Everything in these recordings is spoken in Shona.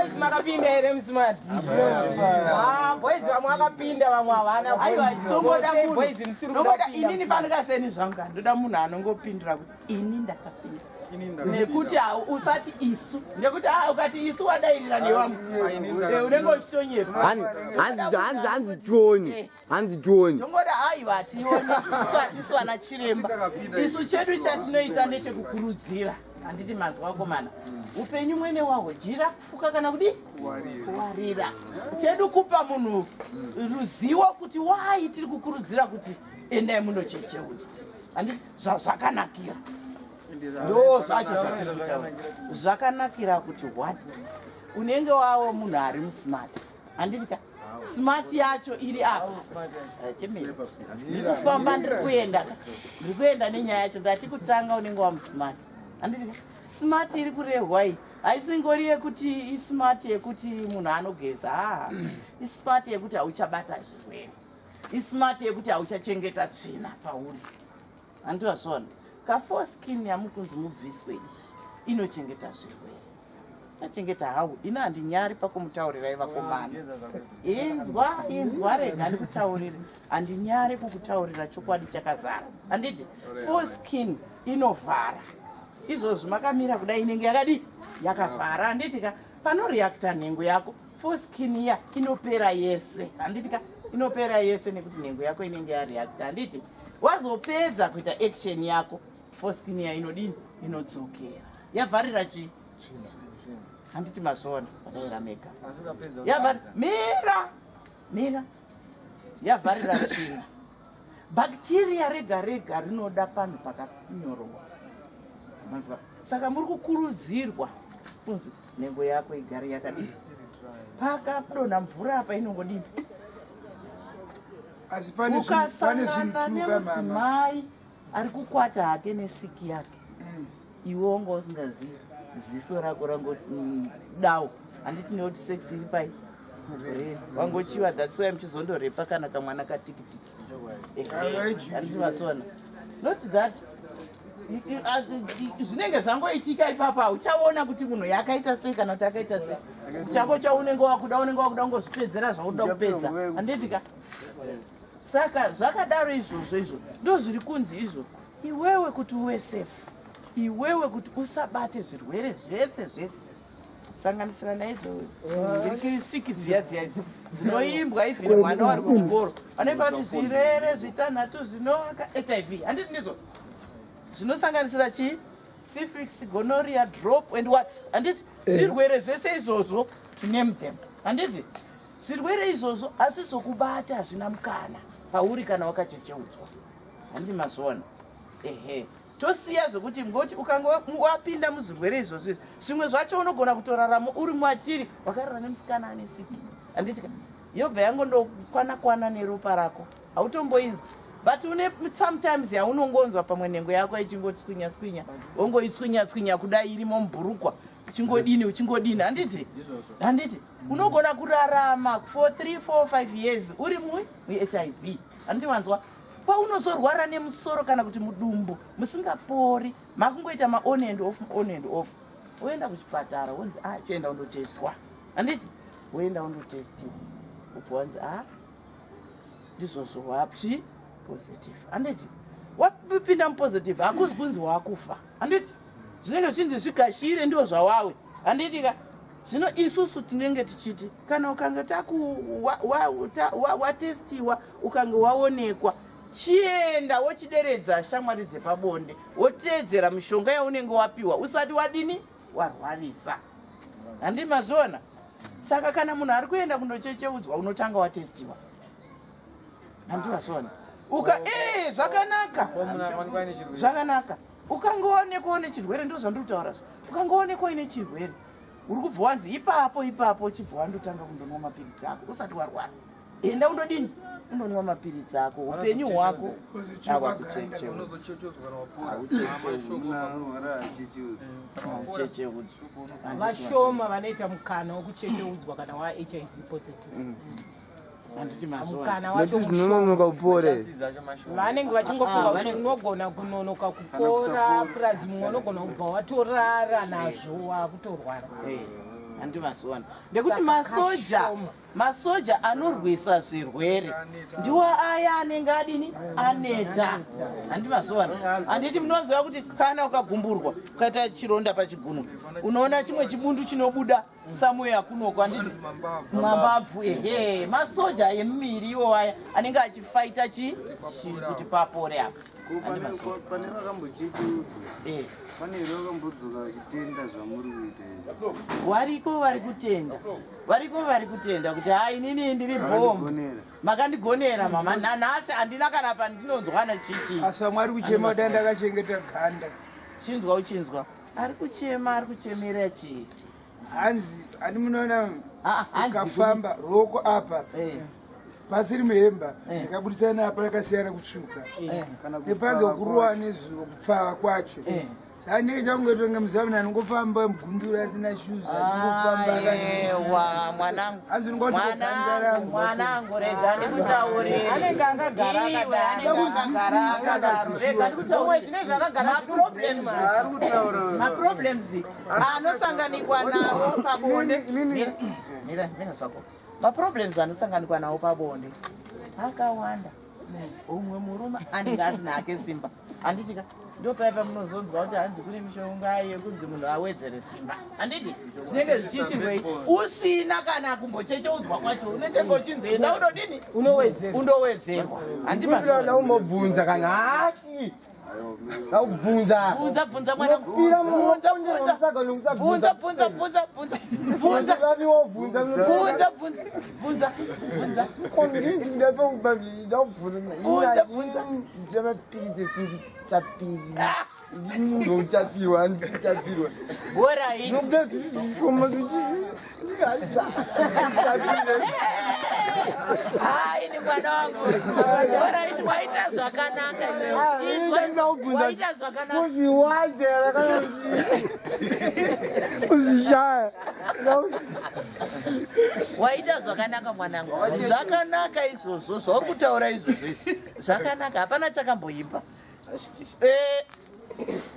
Boys, makapinda here muSmart? Ah, boys, vamwe vakapinda, vamwe havana. Aiwa, tongoda Boys, munhu. boys musiri kuda Nongoda kupinda inini muSmart. panokaseni zvangu ka, ndoda munhu anongopindura kuti ini ndakapinda, nekuti usati isu, nekuti ukati isu wadairira nevamwe. Unenge uchitonyepa. Hanzi tioni, hanzi tioni. Tongoda, aiwa, hationi isu, hatisi vana chiremba isu. Chedu chatinoita ndechekukurudzira, handiti manzwa vakomana? Upenyu mwene wahwo, jira kufuka kana kudi kuwarira. Chedu kupa munhu ruzivo kuti wai tiri kukurudzira kuti endai munochecheudzwa, handiti? Zvazvakanakira, ndo zvacho zvatiri kutaura. Zvakanakira kuti one, unenge wavo munhu ari muSmart, handiti ka? Smart yacho iri apa. Chimira, ndiri kufamba, ndiri kuenda ka, ndiri kuenda nenyaya yacho. Ndati kutanga unenge wamuSmart, handiti ka? Smart iri kurehwa iyi haisingori yekuti ismart yekuti munhu anogeza. Haa, ismart yekuti hauchabata zvirwere, ismart yekuti hauchachengeta tsvina pauri, handiti wazviona? Kaforeskin yamukunzi mubviswe iyi inochengeta zvirwere, achengeta hau. Ini handinyari pakumutaurirai vakomana. Inzwa, inzwa, rega ndikutaurire. Handinyari kukutaurira chokwadi chakazara, handiti? Foreskin inovhara izvozvi makamira kudai, inenge yakadi yakavhara, handiti ka? Panoreacta nhengo yako, foreskin iya inopera yese, handiti ka? Inopera yese nekuti nhengo yako inenge yareacta, handiti? Wazopedza kuita action yako, foreskin iya inodini? Inodzokera yavharira chii, handiti mazviona? Vadaira mega. Mira, mira. Yavharira tsvina. Bacteria rega rega rinoda panhu pakanyorowa, manzwa? Saka muri kukurudzirwa kunzi nhengo yako igare yakadii? Pakadonha mvura apa inongodini? Asi pane Ukasangana zvintuka, mama. nemudzimai ari kukwata hake nesiki yake, iwe wanga usingazivi, ziso rako rangodawo, handiti? Nekuti sex iri pai wangochiwa. That's why muchizondorepa kana kamwana katikitiki, handiti vasona? Not that zvinenge zvangoitika ipapa, uchaona kuti munhu yakaita sei kana kuti akaita sei. Chako chaunenge wakuda, unenge wakuda kungozvipedzera zvaunoda kupedza, handiti ka? Saka zvakadaro izvozvo, izvo ndo zviri kunzi izvo iwewe kuti uve safe, iwewe kuti usabate zvirwere zvese zvese, kusanganisira naidzo siki dziya dziya idzi dzinoimbwa. Even mwana wari kuchikoro vanoimba kuti zvirwere zvitanhatu zvinovaka HIV, handiti ndizvo? Zvinosanganisira chii? Syphilis, gonorrhea, drop and what, handiti? Zvirwere zvese izvozvo, to name them, handiti? Zvirwere izvozvo hazvizokubata, hazvina mukana pauri kana wakachecheudzwa, handiti mazviona? Ehe, tosiya zvokuti ngoti ukange wapinda muzvirwere izvozvo izvi, zvimwe zvacho unogona kutorarama uri mwachiri wakarara nemusikana ane siki, handiti? Yobva yangondokwana kwana neropa rako, hautomboinzwi, but une sometimes yaunongonzwa pamwe nhengo yako ichingotswinya tswinya, wongoitswinya tswinya kudai irimo mubhurukwa, uchingodini, uchingodini, handiti? Handiti unogona kurarama for 3 4 5 years uri muHIV, handiti wanzwa? Paunozorwara nemusoro kana kuti mudumbu musingapori, makungoita maon and off, on and off, woenda kuchipatara, wonzi, "A, chienda undotestwa," handiti? Woenda undotestiwa, ubva wanzi, "A, ndizvozvo, wapi positive," handiti? Wapinda mupositive, hakuzi kunzi wakufa, handiti? Zvinenge zvichinzi zvigashire, ndo zvawawe, handiti ka? Zvino isusu tinenge tichiti kana ukange watestiwa, ukange waonekwa, chienda wochideredza shamwari dzepabonde, woteedzera mishonga yaunenge wapiwa usati wadini, warwarisa, handi mazviona? Saka kana munhu ari kuenda kundochecheudzwa, unotanga watestiwa, handi mazviona? Uka zvakanaka, zvakanaka. Ukangoonekwa une chirwere, ndo zvandiri kutaura zvo, ukangoonekwa uine chirwere, uri kubva wanzi ipapo ipapo chibva wandotanga kundonwa mapiritsi ako usati warwara. Enda undodini? Undonwa mapiritsi ako, upenyu hwako awa kuchecheudzwa. Vashoma vanoita mukana wekuchecheudzwa kana waHIV positive. Handiti mazviona? Mukana wacho Nekuti zvinononoka kupore. Vanenge vachingofunga kuti unogona kunonoka kupora, plus mumwe unogona kubva watorara nazvo wakutorwara. Handi mazuwana ndekuti masoja masoja anorwisa zvirwere ndiwo aya anenge adini aneta. Handi mazuwana, handiti munoziva kuti kana ukagumburwa ukaita chironda pachigunwe, unoona chimwe chibundu chinobuda samuya kunoko, handiti? Mambabvu, ehe, masoja emumiri iwo aya anenge achifaita chi kuti papore apa. Ko pane vakambochecheudzwa? Pane here vakambodzoka vachitenda zvamuri kuita izvi? Variko vari kutenda, variko vari kutenda kuti hai, inini ndiri bhomu. Vakandigonera. Makandigonera mama, nanhasi handina kana pandinonzwana chichi. Asi vamwe ari kuchema kuti ndakachengeta ganda. Chinzwa, uchinzwa ari kuchema, ari kuchemera chii? Hanzi ani munoona Ah, hanzi ukafamba ruoko apa pasiri muhemba ndikabudisa napa rakasiyana kutsvuka Kana nepanze kupfava kuruwa kwacho. nezuva kupfava kwacho. Saka ndenge chakungetonge muzamina anongofamba mugundura asina shuzi, anongofamba. Ayewa mwanangu. Hanzi unongoti ganda Mwanangu, rangu. mwanangu, rega ndikutaurire. Anenge angagara Iwe, akadaro. anenge akagara akadaro. Rega Umwe ndikutaurire. zvine zvakagara. Maproblems, Ari kutaura. maproblems anosanganikwa nawo pabonde. Inini- Mira, mira zvako. Maproblems anosanganikwa nawo pabonde akawanda. Umwe murume anenge asina hake simba, handitika? Ndo paya pamunozonzwa kuti hanzi kune mishonga yekunzi munhu awedzere simba, handiti? Zvinenge zvichiitirwei usina kana kumbochecheudzwa kwacho? Unetenge uchinzi enda unodini? Unowedzerwa. Undowedzerwa, handima? Ndaumbobvunza kana haki ndakubvunza. Bvunza, bvunza mwana. Unofira. Bvunza, bvunza, bvunza, bvunza, bvunza, bvunza, bvunza. Wobvunza. Bvunza, bvunza, bvunza, bvunza. Bvunza, bvunza. Ndotapirwa, nditapirwa. Bora ini. Nokuda zvishoma. Hai, ni mwana wangu, bora iti waita zvakanaka iwewe. Inzwa, waita zvakanaka. Kuzviwadzera kana kuzvishaya. Waita zvakanaka mwanangu, zvakanaka izvozvo zvauri kutaura izvozvo izvi, zvakanaka, hapana chakamboimba.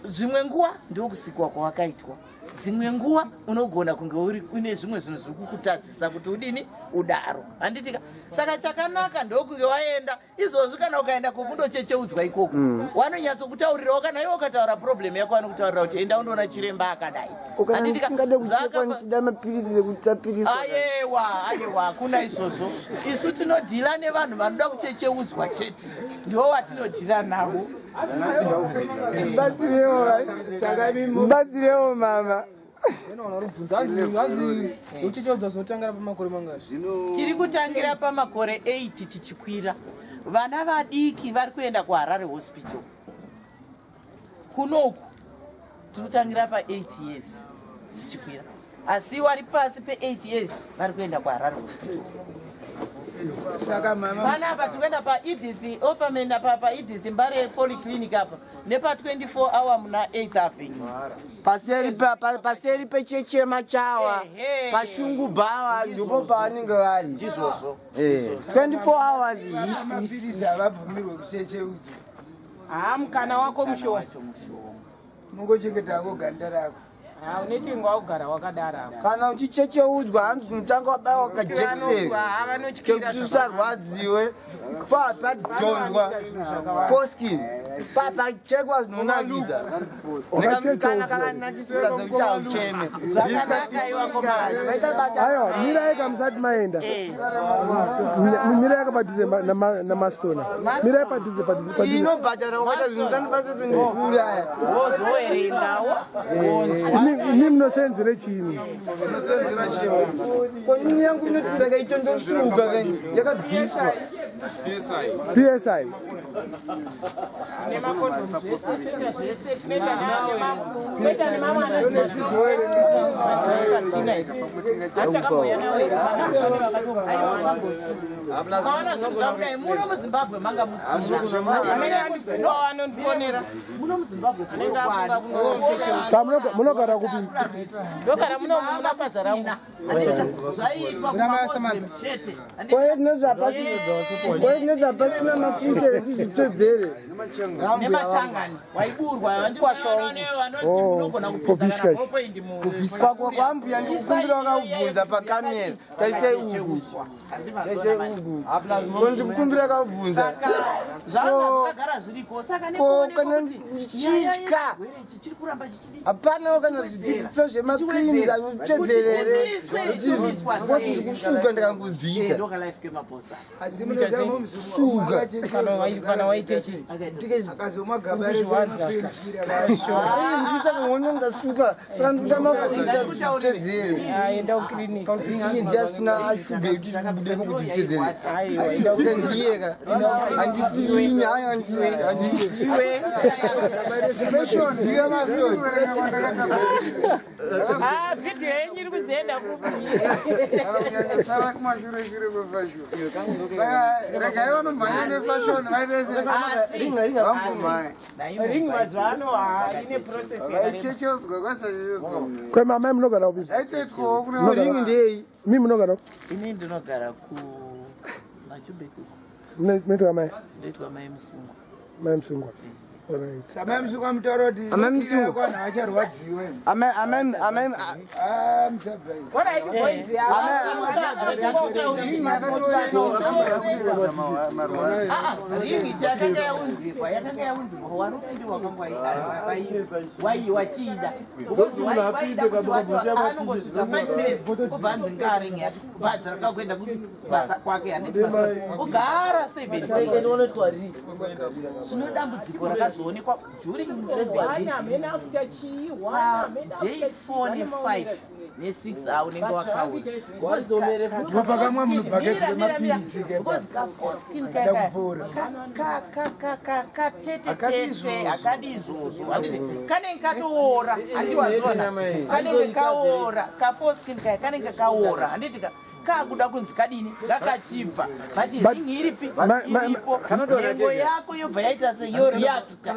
Zvimwe nguva ndokusikwa kwawakaitwa, dzimwe nguva unogona kunge uri une zvimwe zvinhu zviri kukutadzisa kuti udini, udaro, handitika? Saka chakanaka ndokunge waenda izvozvi. Kana ukaenda kokundochecheudzwa ikoko, wanonyatsokutaurirawo. Kana iwe ukataura problem yako, vanokutaurira kuti enda undoona chiremba akadai, handitika? Usingade kuchekwa ndichida mapirisi ekutapirisa. Ayewa, ayewa, hakuna izvozvo. Isu tinodhila nevanhu vanoda kuchecheudzwa chete, ndivo vatinodhila navo. Batsirewo. Saka imi Batsirewo mama. Bvunza, hanzi uchecheudzwa zvinotangira pamakore mangani? Zvino Tiri kutangira pamakore 8 tichikwira. Vana vadiki vari kuenda kuHarare Hospital. Kunoku tinotangira pa8 years zvichikwira, asi vari pasi pe8 years vari kuenda kuHarare Hospital. Saka mama, Panapa tikuenda paEdith Opperman apa, paEdith Mbare Polyclinic apa, nepa24 hour muna 8th Avenue. Paseri pechechema chawa. Ehe. Pashungu bhawa ndipo pavanenge vari. Ndizvozvo. 24 hours. Mapirisi havabvumirwe kuchecheudzwa? Haa, mukana wako mushoma. Wacho mushoma. Unongochengeta ganda rako. Ha, unetenge wakugara wakadaro apo. Kana uchichecheudzwa, hanzi unotanga wabayiwa kajekiseni Vanotyira. kekuti usarwadziwe papadhonzwa foreskin, papachekwa zvinonakidza nekamukana kakanakisisa zekuti haucheme. Zvakanaka iwako. Aiwa, mirai kamusati maenda. Mirai kapadhuze namastona, mirai padhuze, padhuze, padhuze. Inobhadhara wakaita zvinhu sandibasezindikuraya. Wozowerengawo. Imi munosenzere chini? Konini yangu inoti ndakaitondosvuka kani yakabviswa. Psi. Nemakondomu zvese tinoita nemamwe anatakambouya nawo here? Ukaona zvinhu zvakudai, muno muZimbabwe manga musina. Anondifonera. Muno muZimbabwe Anenge afunga kuno. Sa munogara kupi? Ndogara muno munapaza rangu. Zvaiitwa kumaMuslim chete. Koye tinozvapasi. Kwaineza pasina mafuta ekuti zvitsvedzere. Nemachangani waiburwa Oh, for fish cash. Kwakwa kwambuya ndikukumbira wakabvunza pakamera. Taisai uku. Taisai uku. Ko ndikukumbira wakabvunza. Saka zvanga zvakagara zviriko, saka Ko nekuonekwa kana kuti nyaya ndichitya. yechirwere ichi chiri kuramba chichidi Hapanawo kana zvidzidziso zvemakwini anotsvedzerere. Kuti ndikushuka ndikangozviita. Ndokalife kemabhosa. Asi munoziva Shuga. Kana waite chii? Akazomwa gaba rese remapainkiller. Ndisaka ndasuka saka ndikuda mafuta zvitsvedzere. Enda kukiriniki. Kana kuti inzi asina ashuga yekuti zvibudeko kuti zvitsvedzere. Ndiyeka handisini aya handisiwe. Ah, vhidhiyo yenyu iri kuzoenda kupi? Sara kumashure shure kwefashion, saka regai vanomhanya nefashion vaitese vambomhanya. Ring mazuva ano ine process yakareba. Vaichecheudzwa kwasachecheudzwa. Kwema amai munogara kupi? Zvaitoitwawo kune Ringi ndei? Mi munogara kupi? Ini ndinogara kuMajubek uko. Munoitwa mai? Ndoitwa Mai Musungwa. Mai Musungwa. Alright. Samai Musungwa mutaura kuti Amai Musungwa. kwanhu vacharwadziwe. Amai, amai, amai. Ah, musabva. Alright, boys, Ringi yakanga yaunzikwa, yakanga yaunzikwa, warume ndiwo wakanga wachiida, because waida kuti wacho anongosvika 5 minutes kubva anzi ngaaringi yake, kubva adzaraka kuenda kubasa kwake, handiti? Ugara 7 days. Zvino dambudziko rakazoonekwa during 7 days, One hamene after chii, one hamene day after chii. 4 ne5 ne6 aunenge wakaura. Ndipo pakamwa munhu bhaketi remapiritsi ke. Because kaforeskin Kupora. katetetete akadi izvozvo, handiti? Kanenge katoora, handiwazona? Kanenge kaora kaforeskin kaya, kanenge kaora, handiti? Kakuda kunzi kadini, ngakachibva, but ringi iripi? Iripo. Nhengo yako yobva yaita seyoreacta.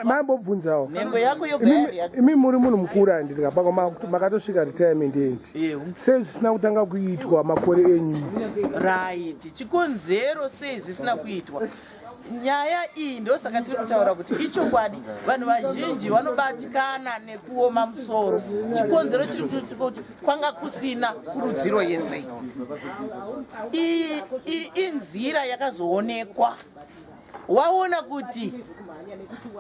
Maimbobvunzawo. Nhengo yako yobva yareacta. Imi muri munhu mukuru, handiti? Kapako makatosvika retirement age. Sei zvisina kutanga kuitwa makore enyu? Right, chikonzero sei zvisina kuitwa, nyaya iyi ndosaka tiri kutaura kuti ichokwadi, vanhu vazhinji vanobatikana nekuoma musoro. Chikonzero chiri kuti kwanga kusina kurudziro yese. Iyi inzira yakazoonekwa, waona kuti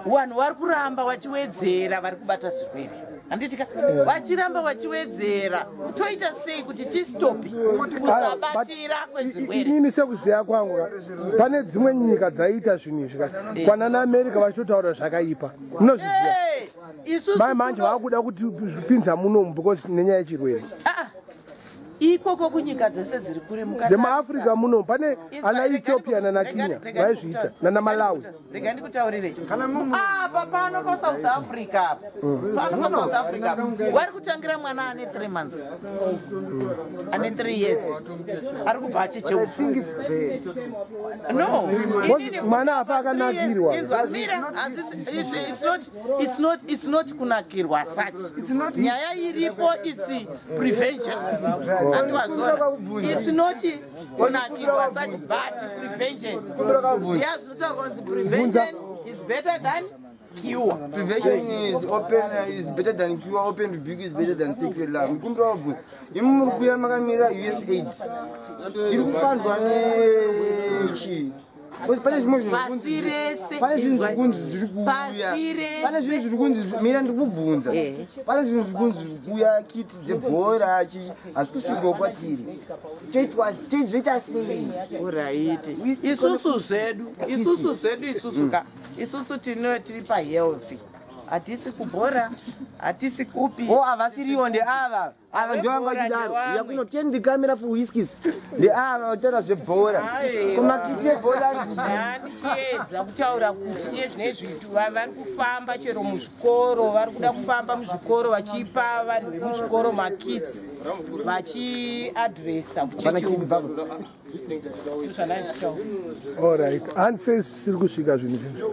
vanhu vari kuramba vachiwedzera vari kubata zvirwere, handitika? Vachiramba vachiwedzera, toita sei kuti tistope kusabatira kwezvirwere? Inini sekuziva kwangu ka, pane dzimwe nyika dzaiita zvinhu izvi ka, kwanana America vachitotaura zvakaipa, munozviziva. Hey, isusu Mai manje vakuda kuti zvipinza munomu because nenyaya yechirwere. Ah, ikoko kunyika dzese dziri kure DzemaAfrica munomu pane ana Ethiopia nana Kenya vaizviita, nana Malawi. Rega ndikutaurirei, apa pano paSouth Africa apa, pano paSouth Africa apa, vari kutangira mwana ane 3 months, ane 3 years, ari kubva I achecheudzwa. think it's bad. No. Because Inini- mwana afa akanakirwa. Inzwa, mira, it's not kunakirwa such. It's not Nyaya iripo is prevention, andiwazvona? It's not kunakirwa such, but prevention. Zviya zvinotaurwa kunzi prevention is better than cure. Prevention is open is better than cure. Open rebuke is better than secret love. Mukumbira wabvunza, imi muri kuuya makamira USAID iri kufandwa nechii? Because pane zvimwe zvinhu Pasi rese. pane zvinhu zviri kunzi zviri kuuya. Pasi rese. Pane zvinhu zviri kunzi mira ndikubvunza. Pane zvinhu zviri kunzi zviri kuuya, kiti dzebhora chi, hazvi kusvikawo kwatiri. Zvoita sei? Alright, isusu zvedu isusu ka, isusu tino tiri pahealth, hatisi kubhora, hatisi kupi. O, havasiriwo, ndeava, ava ndovanga vachidaro yakuno the camera for whiskies, ndeava vachitaura zvebhora, kumakiti ebhora. Handichiedza kutaura kuti iye zvinezvi vari kufamba chero muzvikoro, vari kuda kufamba muzvikoro vachipa vanhu vemuzvikoro makits, vachiadresa kuchecheudzo. Zvandaichitaura. Alright, hanzi sei zvisiri kusvika zvinhu izvizvi?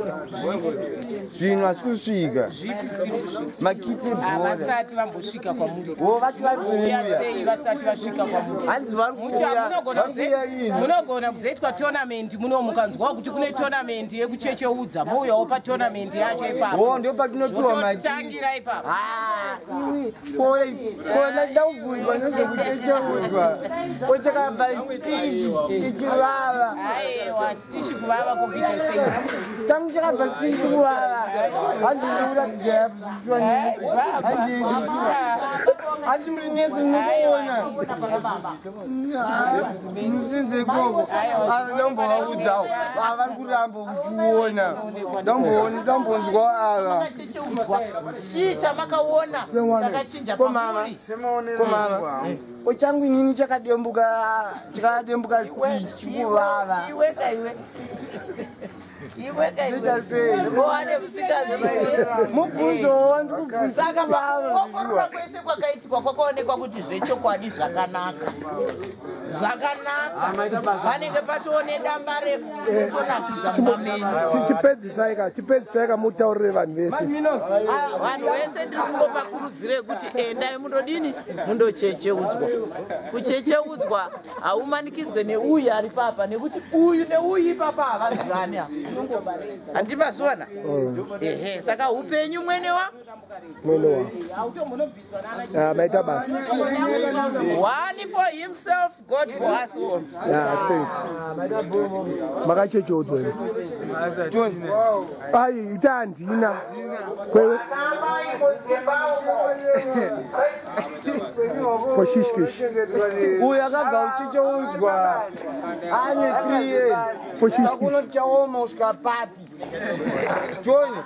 Zvinhu hazvi kusvika. Zvipi zvisiri kusvika? Makiti. makitsi ebhora. Havasati vambosvika kwamuri. Wo vati vari Kuuya kuuya. sei vasati vasvika kwamuri? Hanzi vari Mucha, kuuya. munogona Vari kuuya rini? Munogona kuzoitwa tournament muno, mukanzwawo kuti kune tournament yekuchecheudza, mouyawo patournament yacho ipapo. Wo ndo patinopiwa makitsi. Zvototangira ipapo. Ah, iwi kona ndida kubvunzwa nezvekuchecheudzwa kochakabva stichi chichivava. Aiwa, stichi kuvava kokuita sei? Changu chakabva stichi kuvava. Hanzi ndikuda kujaya. Hanzi muri nesi munokuona musinze ikoko. Ndambovaudzawo, vari kuramba uchiona. Ndambonzwa ava. Makachecheudzwa, chii chamakaona chakachinja Komama. pamuri? Semaonero Komama. angu hangu. Ochangu inini chakadembuka, chakadembuka chikuvava. Iwe ka iwe, iwe ka iwe. Zita sei? Owane musikazi. Mubvunzo wandikubvunza. Saka kuongorora kwese kwakaitikwa kwakaonekwa kuti zvechokwadi zvakanaka, zvakanaka. Panenge patoone damba refu tonakidza pamene. Chipedzisai ka, chipedzisai ka, mutaurire vanhu vese. Vanhu vese ndiri kungopa kurudziro yekuti endai mundodini, mundochecheudzwa. Kuchecheudzwa haumanikidzwe neuyu ari papa, nekuti uyu neuyu ipapa havazivani apa, handimazviona? Ehe, saka upenyu mwene wa Mwene wako. Ah, maita basa. One for himself, God for us all. Yeah, thanks. Makachecheudzwa imi? Ai, ita handina kwewe koshishkish. Uyu akabva kuchecheudzwa ane 3 years. Koshishkish. Takuona tichaoma kusvika papi, Joni?